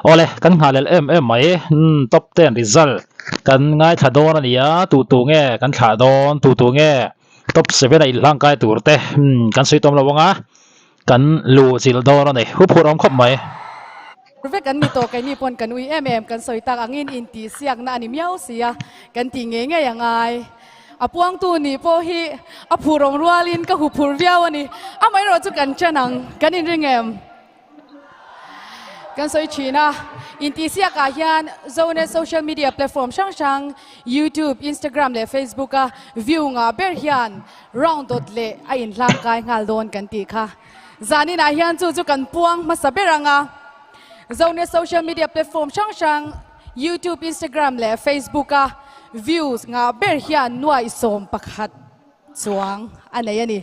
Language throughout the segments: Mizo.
Awle kan nghalel em em mai umm top ten result kan ngaithla dawn a ni a tu tu nge kan thlah dawn tu tu nge top seven a inhlang kai tur te umm kan sawi tawm lo ang a kan luh chilh dawn a ni huphurh awm khawp mai. Vek an ni tawh keini pawn kan ui em em kan sawi tak angin intihsiakna a ni miau si a kan tih ngei ngei a ngai. A puangtu nih pawh hi a phur awm rualin ka hu phur viau a ni. Amaherawh chu kan chen ang, kan inring em? Kan sawi thin a, intihsiakah hian Zonet social media platform hrang hrang YouTube, Instagram leh Facebook a view ngah ber hian round dawt leh a inhlang kai nghal dawn kan tih kha. Zaninah hian chu chu kan puang hmasa ber ang a, Zonet social media platform hrang hrang YouTube, Instagram leh Facebook a views ngah ber hian nuaih 11 chuang a nei a ni.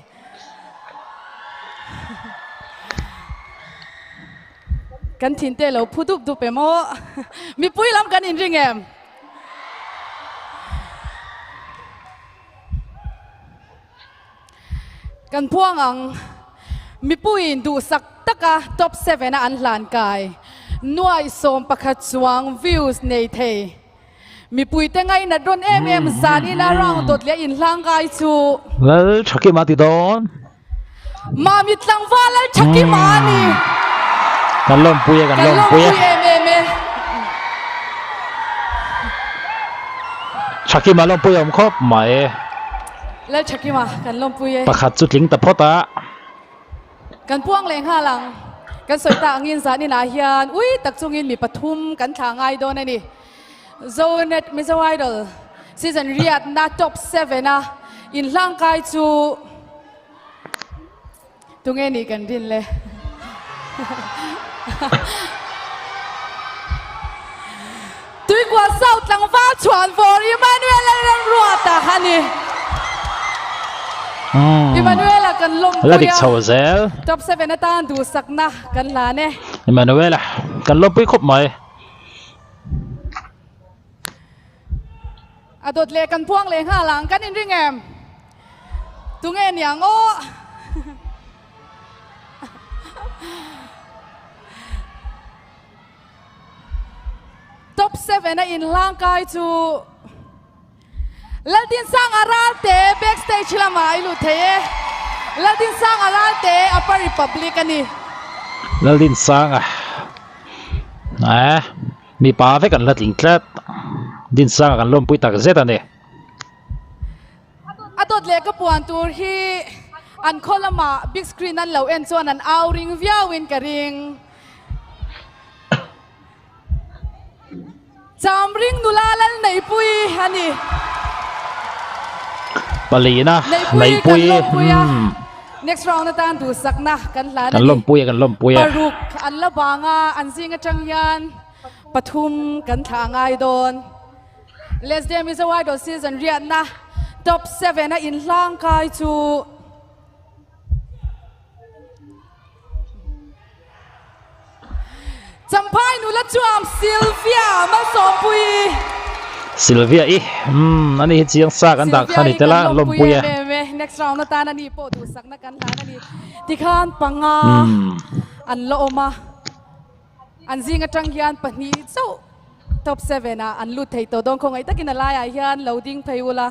Kan thin te lo phu dup dup em aw. Mipui lam kan inring em? Kan phuang ang. Mipuiin duhsak taka top seven a an hlan kai. Nuaih 11 chuang views nei thei. Mipuite ngainat rawn em em zan ila round dawt leh inhlang kai chu. Lal Thakima ti dawn. Mami tlangval Lal Thakima a ni. Kan lawmpui e, kan lawmpui e. Kan lawmpui em em e. Thakima lawmpui awm khawp mai. Lal Thakima kan lawmpui e. Pakhat chu tling ta phawt a. Kan puang leh nghal ang. Kan sawi ta angin zan inah hian ui tak chungin mi pathum kan thlah ngai dawn a ni. Zonet Mizo Idol season riatna top seven a inhlang kai chu tunge nih kan rin le. Tuikua South tlangval chhuan vawr Emmanuel Lalramruata a ni. Emmanuel-a kan lawmpui a. La dik chho zel. Top seven atan duhsakna kan hlan e. Emmanuel-a kan lawmpui khawp mai. A dawt leh kan puang leh nghal ang kan inring em? Tunge niang aw? Top seven a inhlang kai chu Laldinsanga Ralte backstage lamah i lut thei e. Laldinsanga Ralte Upper Republic a ni. Laldinsanga eh mipa vek an la tling tlat. Dinsanga kan lawmpui tak zet a ni. A dawt leh ka puan tur hi an khaw lamah big screen an lo en chuan an au ring viau in ka ring. Chamring nula lal Neihpui a ni. Palina Neihpui kan lawmpui a. Next round atan duhsakna kan hlan a ni. Kan lawmpui a kan lawmpui a. Paruk an la bang a, an zing atang hian pathum kan thlah ngai dawn. Let's Dance Mizo Idol season riatna top seven a inhlang kai chu. Champhai nula chuam Sylvia Malsawmpuii. Sylvia i umm ani hi chiang sa kan dah kha ni tel a lawmpui e. Next round atan ani pawh duhsakna kan hlan a ni. Tikhan panga an la awm a, an zing atang hian pahnih chauh top seven ah an lut thei tawh dawn khawngaih takin a laiah hian lo ding phei ula.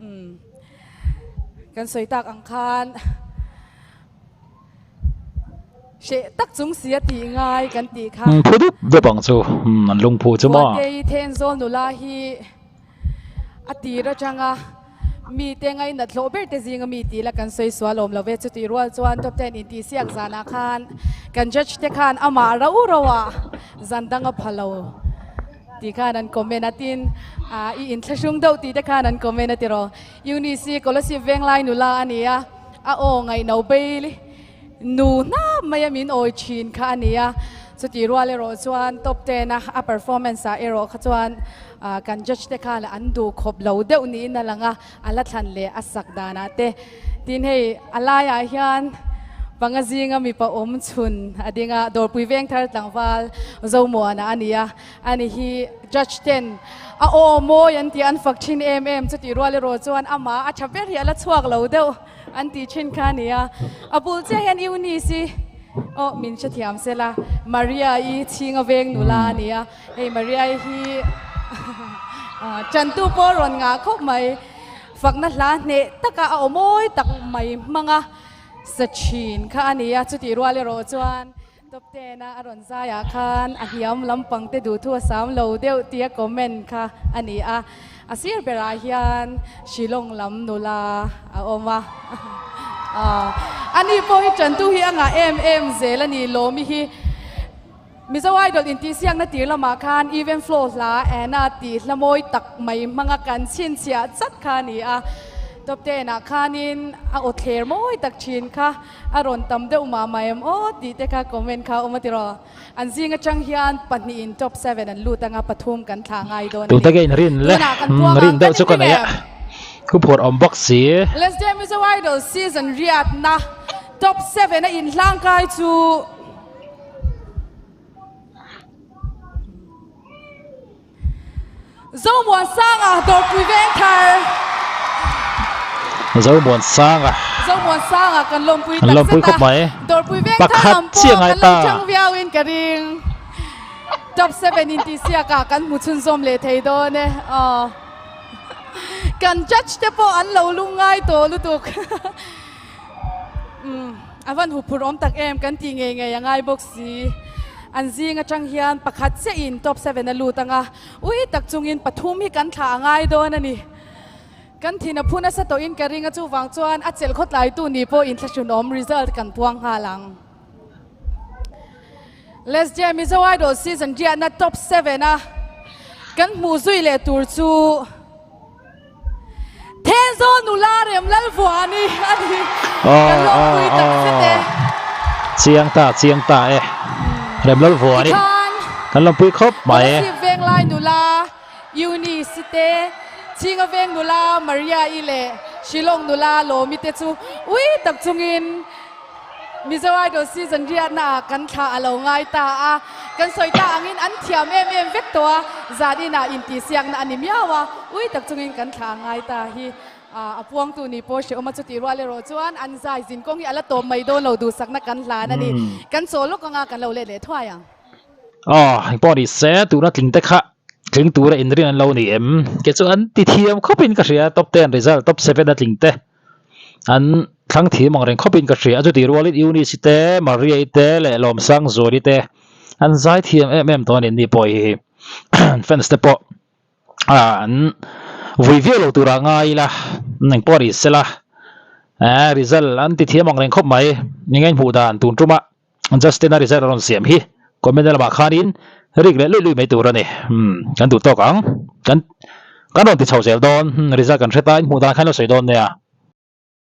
Umm kan sawi tak ang khan hreh tak chung si a tih ngai kan tih kha. Umm phu dup dup ang chu umm an lungphu chu maw. Puantei Thenzawl nula hi a tir atanga mite ngainat hlawh ber te zinga mi tih la kan sawi sual awm lo ve chutih rual chuan top ten intihsiak zanah khan kan judge te khan amah rauh rauh ah zan dang a pha lo. Tih khan an comment a, tin i inthlahrung deuh tih te khan an comment a tiraw. Eunice hi Kolasib Venglai nula a ni a, a aw ngaihno bail nu hnap mai a min awi thin kha a ni a. Chutih rual erawh chuan top ten a a performance ah erawh kha chuan kan judge te khan an duh khawp lo deuh niin a lang a, a la thlan leh a sak danah te. Tin hei a laiah hian panga zinga mipa awm chhun a ding a, Dawrpui Vengthar tlangval Zomuana a ni a, ani hi judge ten a aw mawi an tih an fak thin em em, chutih rual erawh chuan amah a tha ber hi a la chhuak lo deuh an tih thin kha a ni a, a bul chiah hian Eunice i. Aw min hrethiam sela Maria-i chhinga veng nula a ni a, hei Maria-i hi tantu pawh a rawn ngah khawp mai. Fakna hla hneh taka a aw mawi tak mai hmanga sa thin kha a ni a, chutih rual erawh chuan Top ten a a rawn zai ah khan a hniam lampang te duh thu a sam lo deuh tia comment kha a ni a, a sir berah hian Shillong lam nula a awm a, ani pawh hi tantu hi a ngah em em zel a ni Lawmi hi Mizo Idol intihsiakna tir lamah khan Even Flow hla Anna tih hla mawi tak mai hmanga kan chhinchhiah chat kha a ni a, Top ten ah khanin a aw thler mawi tak thin kha. A rawn tam deuh mah mah em aw tih te kha comment kha a awm a tiraw. An zing atang hian pahnihin top seven an lut anga pathum kan thlah ngai dawn a ni. Tute ke in rin le Tunah kan puang rin ang deuh kan chu ka inring nei a em? thu phur awm bawk si. Let's Dance Mizo Idol season riatna top seven a inhlang kai chu. Zomuansanga Dawrpui Vengthar. Zomuansanga. Zomuansanga kan lawmpui tak zet a. Dawrpui Vengthar lam pawh kan lo chang viau in ka ring. Top 7 in tihsiak ah kan hmu chhunzawm leh thei dawn e. Aw. Kan judge te pawh an lo lungngai tawh lutuk. Umm a van huphurh awm tak em kan tih ngei ngei a ngai bawk si. An zing atang hian pakhat chiah in top seven a lut anga ui tak chungin pathum hi kan thlah a ngai dawn a ni. Kan thin a phu nasa tawhin ka ring a chuvang chuan a chelh khawtlaitu ni pawh inthlahrunawm result kan puang nghal ang. Let's Jam Mizo Idol season riahna top seven a kan hmuh zui leh tur chu. Thenzawl nula rem Lalvuani a ni. Kan lawmpui tak zet e. Chiang ta, chiang ta e. Rem Lalvuani. Kan lawmpui khawp mai e. Kolasib Venglai nula Eunice te, Chhinga Veng nula Maria-i leh Shillong nula Lawmi te chu ui tak chungin Mizo Idol season riatna ah kan thla a lo ngai ta a, kan sawi ta angin an thiam em em vek tawh a, zan inah intihsiakna a ni miau a, ui tak chungin kan thla a ngai ta hi a puangtu ni pawh hrehawm a, chutih rual erawh chuan an zai zin kawng hi a la tawp mai dawn lo duhsakna kan hlan a ni, kan chaw lawk anga kan lo let leh thuai ang. Aw, engpawh ni se, tuna tling te kha tling tura inrin an lo ni em? Kei chu an ti thiam khawpin ka hria, top ten result, top seven a tling te. An thlang thim ang reng khawpin ka hria a, chutih rualin Eunice-i te, Maria-i te leh Lawmsangzuali te an zai thiam em em tawh a ni, ni pawh hi fans te pawh an vui viau lo turah ngai ila engpawh a ni sela result an ti thiam ang reng khawp mai, eng nge hmuh dan tun tumah. Justin-a result a rawn siam hi comment lamah khanin rik leh luih luih mai tur a ni. Umm kan duh tawk ang. Kan kan rawn ti chho zel dawn. Result kan hre ta in hmuh dan khan lo sawi dawn nia.